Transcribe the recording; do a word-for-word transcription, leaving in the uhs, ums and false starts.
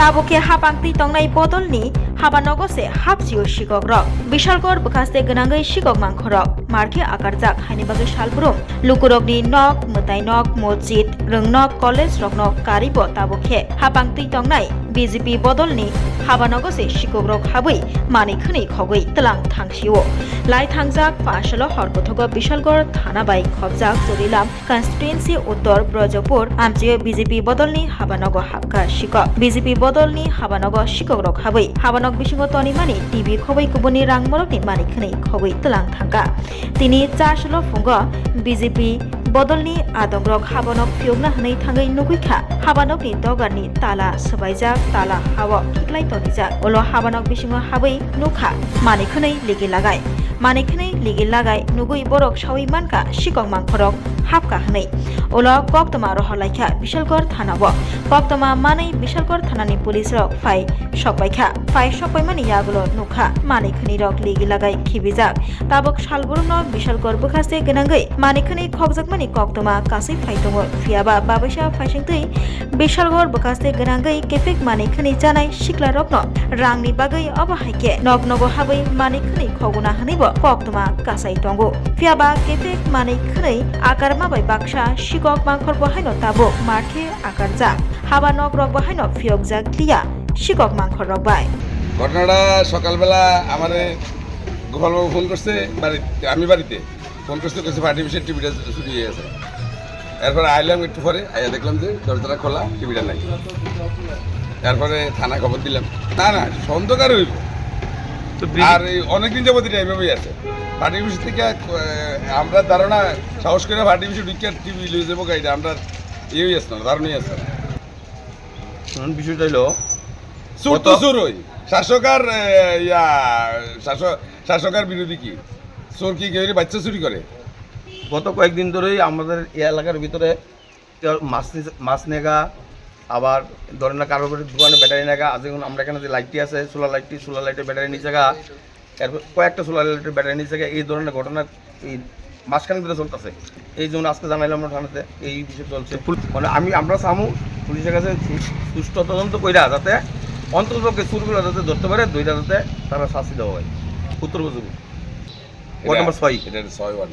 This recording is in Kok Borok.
Tabuk khe hapang twi tongnai bodolni habanogo se hapsio sikok rok. Bishalgor bwkhaste gwnangwi sikok mangkhorok markhe akarjak haini bagwi salbrum lukurokni nok, mwtai nok, mojit, rwngnok, college rokno karibo tabuk khe hapang twi tongnai B J P bodolni habanogo se sikok rok habwi manwi khwnwi khogwi tlang thangsio. Lai thangjak pha salo hor kothogo Bishalgor thana bai khobjak Chorilam constituency Uttor Brojapur amchio B J P bodolni habanogo hapkha sikok. B J P bodolni habanogo sikok rok habwi habanok bisingo tonimani T V khobwi kubuni rang morokni manwi khwnwi khogwi tlang thangkha. Tini chaslo phungo B J P bodolni adongrok habanok phiyokna hwnwi thangwi nugwi kha. Habanokni dogarni tala swbaijak, tala hao khiklai tonijak. Ulo habanok bisingo habwi nukha manwi khwnwi ligi lagai. Manwi khwnwi ligi lagai nugwi borok sawi mankha sikok mangkhorok hapkha hwnwi. Ulo koktwma rohor laikha Bishalgor thanao. Koktwma manwi Bishalgor thanani police rok phai sokpaikha. Phai sokpaimani yagulo nukha manwi khwnwi rok ligi lagai khibijak. Tabuk salburumno Bishalgor bwkhaste gwnangwi manwi khwnwi khokjakmani koktwma kasui phai tongo. Phiyaba babaisa phaisingtwi Bishalgor bwkhaste gwnangwi kefek manwi khwnwi chanai siklarokno rangni bagwi obo hai khe nok nogo habwi manwi khwnwi khoguna hwnwibo koktwma kasai tongo. Phiyaba kefek manwi khwnwi akarma bai baksa sikok mangkhor bo haino tabuk markhe akarjak. Haba nok rok bo haino phiyokjak liya sikok mangkhor rok bai. ঘটনাটা সকালবেলা আমারে গোপালবাবু ফোন করছে বাড়িতে, আমি বাড়িতে। ফোন করতে করতে ফাটি পিসের টিভিটা চুরি হয়ে গেছে। এরপরে আইলাম একটু পরে, আইয়া দেখলাম যে দরজাটা খোলা, টিভিটা নাই। এরপরে থানা খবর দিলাম। না, না, সন্দেহ কার হইব? তো বি- আর এই অনেকদিন যাবত এটা এইভাবেই আছে। ফাটি পিস থেকে, আহ, আমরা ধারণা সাহস করে ফাটি পিসে ঢুকিয়ে টিভি লয়ে যাবো গাড়িটা, আমরা ইয়েই আসতো না, ধারণাই আসতো না। এখন বিষয়টা হলো, চোর তো কত- চোরই, শাসক আর, এ, ইয়া, শাসক, শাসক আর বিরোধী কি? চোর কি কেউ বাচ্চা চুরি করে? গত কয়েকদিন ধরেই আমাদের এই এলাকার ভিতরে কেউ মাছ নিছে, মাছ নেগা, আবার ধরেন না কারোর বাড়ির দোকানে ব্যাটারি নেগা, আজ যেমন আমরা এখানে যে লাইটটি আছে, সোলার লাইটটি, সোলার লাইটের ব্যাটারি নিচে গা, এরপর কয়েকটা সোলার লাইটের ব্যাটারি নিচে গা, এই ধরনের ঘটনা এই মাসখানেক ধরে চলতেছে। এই জন্য আজকে জানাইলাম আমরা থানাতে, এই বিষয়ে চলছে। তো পুল- মানে আমি, আমরা চামু পুলিশের কাছে সু-, সুষ্ঠু তদন্ত কইরা যাতে অন্ততপক্ষে চুরগুলো যাতে ধরতে পারে, ধইরা যাতে তারা শাস্তি দেওয়া হয়। উত্তর বুঝবো। ওয়ার্ড এটা, নম্বর ছয়। এটা ছয় ওয়ার্ড।